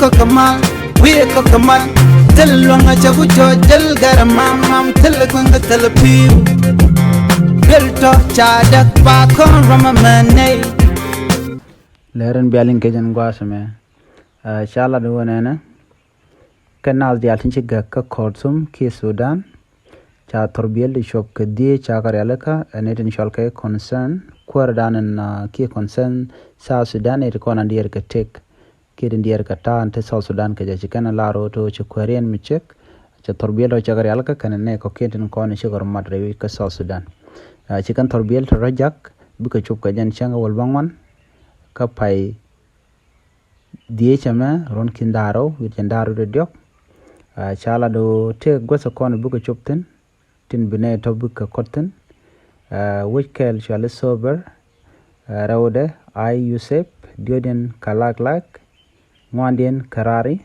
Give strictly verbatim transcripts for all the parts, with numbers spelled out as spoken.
Kɔk kɛ mal, wi̱i̱ kɔk kɛ mal. Thil luäŋ a cɛ ku cɔ jäl gɛr mam mam, thil kueŋ kɛ thil pi̱i̱u. Duel tɔ ca däk ba kɔn rɔm a mɛ nɛy. Lɛr in bial in kecin gua̱a̱th ɛmɛ. Ca lat wä nɛnɛ. Kɛ naath diaal tin ci gäk kä Khartoum kiɛ Sudan. Ca thurbiɛl ti cuɔp kɛ dhieec ca kɛ rialikä, ɛ ni tin cɔl kɛ Concern, kuäärdan in kiɛ Concern South Sudan, ni ti kɔn an diɛɛr kɛ tëk kiɛ tin diɛɛr kɛ ta̱a̱ in te South Sudan kɛ jɛ. Ci kɛn a lar ɣöö to̱ ci kuääriɛn mi cek, ca thurbiɛl rɔ cɛ kɛ rialikä kɛnɛ nɛy kɔ̱kiɛn tin kɔn ci kɛ rɔ mat rɛy wec kä South Sudan. Ci kɛn thurbiɛl ti rɔ jak bikɛ cuɔp kɛ jɛn cäŋ kɛ wäl bäŋuan kä pay dhieec ɛmɛ ruɔ̱n ki̱n da̱ŋ rɛw wi̱cdɛ jiɛn da̱ŋ rɛw wi̱cdɛ diɔ̱k. Ca lat ɣöö tëë guäth kɔn bikɛ cuɔp thi̱n, tin bi nɛy tɔ bikɛ kɔt thi̱n. Wec kɛl cuali Sober, rɛwdɛ Ai Yusep, diɔ̱kdiɛn kɛ Lak Lak, ŋuandiɛn kɛ Rari.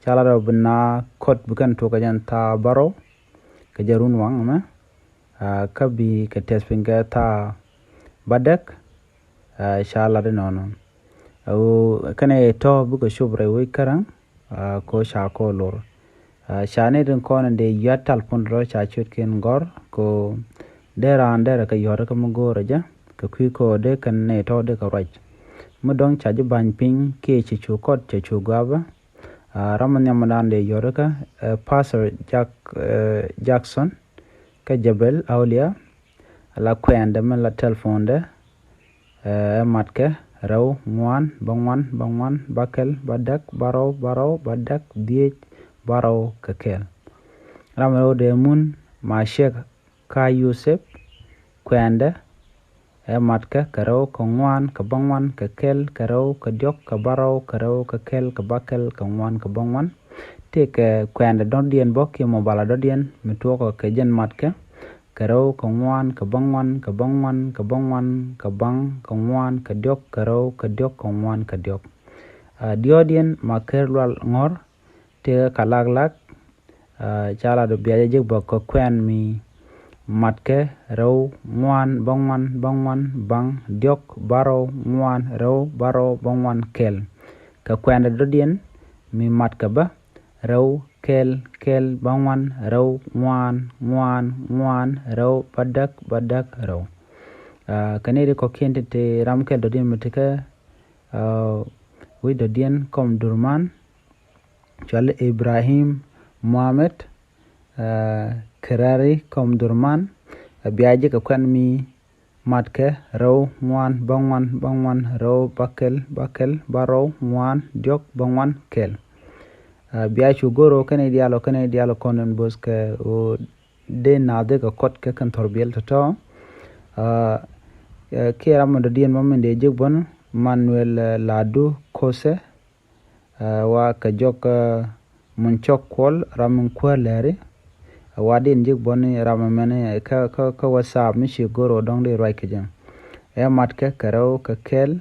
Ca lat ɣöö bi naath kɔt bi kɛn tuɔk kɛ jɛn tha̱a̱ bärɔw kɛ jɛn run waŋ ɛmɛ. Kä bi kɛ tɛth piny kɛ tha̱a̱ bädäk. Ca lat inɔnɔ. Kɛnɛ tɔ bikɛ cuɔp rɛy wec käraŋ. Ko ca kɔ lor. Ca ni tin kɔn in dee yuat tal pun rɔ ca ciöt ken gɔr ko dee raan dee rɛ kɛ yuɔt kä mi go̱o̱rä jɛ kɛ kui̱ ko dee kɛn ni tɔ dee kɛ ruac. Mi dɔ̱ŋ ca ji̱ ba̱ny piny kiɛ cɛ cu kɔt cɛ cu guabä. Ram mi nhiam mi daan dee yuɔt kä Pastor Jack, Jackson kä Jebel Aulia. La kuɛɛndɛ mi la telephone dɛ ɛ matkɛ rɛw ŋuan bäŋuan bäŋuan bäkɛl bädäk bärɔw bärɔw bädäk dhieec bärɔw kɛ kɛl. Ram rɛw dee mun ma ciek ka Yusep kuɛɛndɛ ɛ matkɛ kɛ rɛw kɛ ŋuan kɛ bäŋuan kɛ kɛl kɛ rɛw kɛ diɔ̱k kɛ bärɔw kɛ rɛw kɛ kɛl kɛ bäkɛl kɛ ŋuan kɛ bäŋuan. Tëëkɛ kuɛɛndɛ dɔ̱diɛn bä kiɛ mobala dɔ̱diɛn mi tuɔɔkɛ kɛ jɛn matkɛ kɛ rɛw kɛ ŋuan kɛ bäŋuan kɛ bäŋuan kɛ bäŋuan kɛ bäŋ kɛ ŋuan kɛ diɔ̱k kɛ rɛw kɛ diɔ̱k kɛ ŋuan kɛ diɔ̱k. Diɔ̱ɔ̱diɛn ma ker lual ŋɔ̱r tëëkɛ ka Lak Lak. Ca lat ɣöö bia jɛ jek bä kɛ kuɛn mi matkɛ rɛw ŋuan bäŋuan bäŋuan bäŋ diɔ̱k bärɔw ŋuan rɛw bärɔw bäŋuan kɛl. Kɛ kuɛndɛ dɔ̱diɛn mi matkɛ bä rɛw kɛl kɛl bäŋuan rɛw ŋuan ŋuan ŋuan rɛw bädäk bädäk rɛw. Kɛ ni ri kɔ̱kiɛn ti ti ram kɛl dɔ̱diɛn mi ti kä wi̱c dɔ̱diɛn kɔm durman. Cuali Ibrahim Muhammad Kerari kɔm durman. Bia jek kɛ kuɛn mi matkɛ rɛw ŋuan bäŋuan bäŋuan rɛw bäkɛl bäkɛl bärɔw ŋuan diɔ̱k bäŋuan kɛl. Bia cu go̱r ɣöö kɛn i̱ diaal ɔ kɛn i̱ diaal ɔ kɔn in bo̱th kɛ ɣöö dee naath dee kɛ kɔt kɛ kɛn thɔrbiɛl tɔ̱tɔ̱. Kiɛ ram mi dɔ̱diɛn mɔ min dee jek bän Manuel Ladu Kose. Wa kɛ jɔk mun cɔk kuɔl ram in kuäär lɛri. Wa din jek bɔni ram mɛni kä kä kä WhatsApp mi ci goro dɔŋ di ruac kɛ jɛ. Ɛ matkɛ kɛ rɛw kɛ kɛl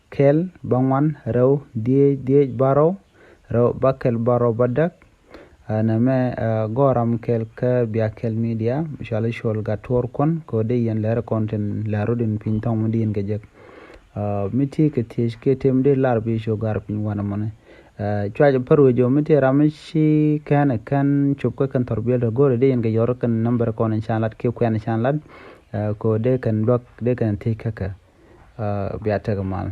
kɛl bäŋuan rɛw dhieec dhieec bärɔw rɛw bäkɛl bärɔw bädäk. Nɛ mɛ gɔram kɛl kä bia kɛl media cuali cuɔl gat tuɔr kuɔn kɛ di yɛn lɛr kɔn tin lɛr rut in piny thɔŋ mi di yɛn kɛ jek. Mi ti kɛ thiec kɛ tem di lar bi cu gar piny wanɛ mɔni. Cuac pär wec jɔ mi ti ram mi ci kɛn kɛn cop kä kɛn thɔr biɛl rɛ go̱r di yɛn kɛ yɔr kɛn nambɛr kɔn in can lat kɛ kuɛn can lat. Kɛ di kɛn luak di kɛn thiec kä kɛ bia tɛk mal.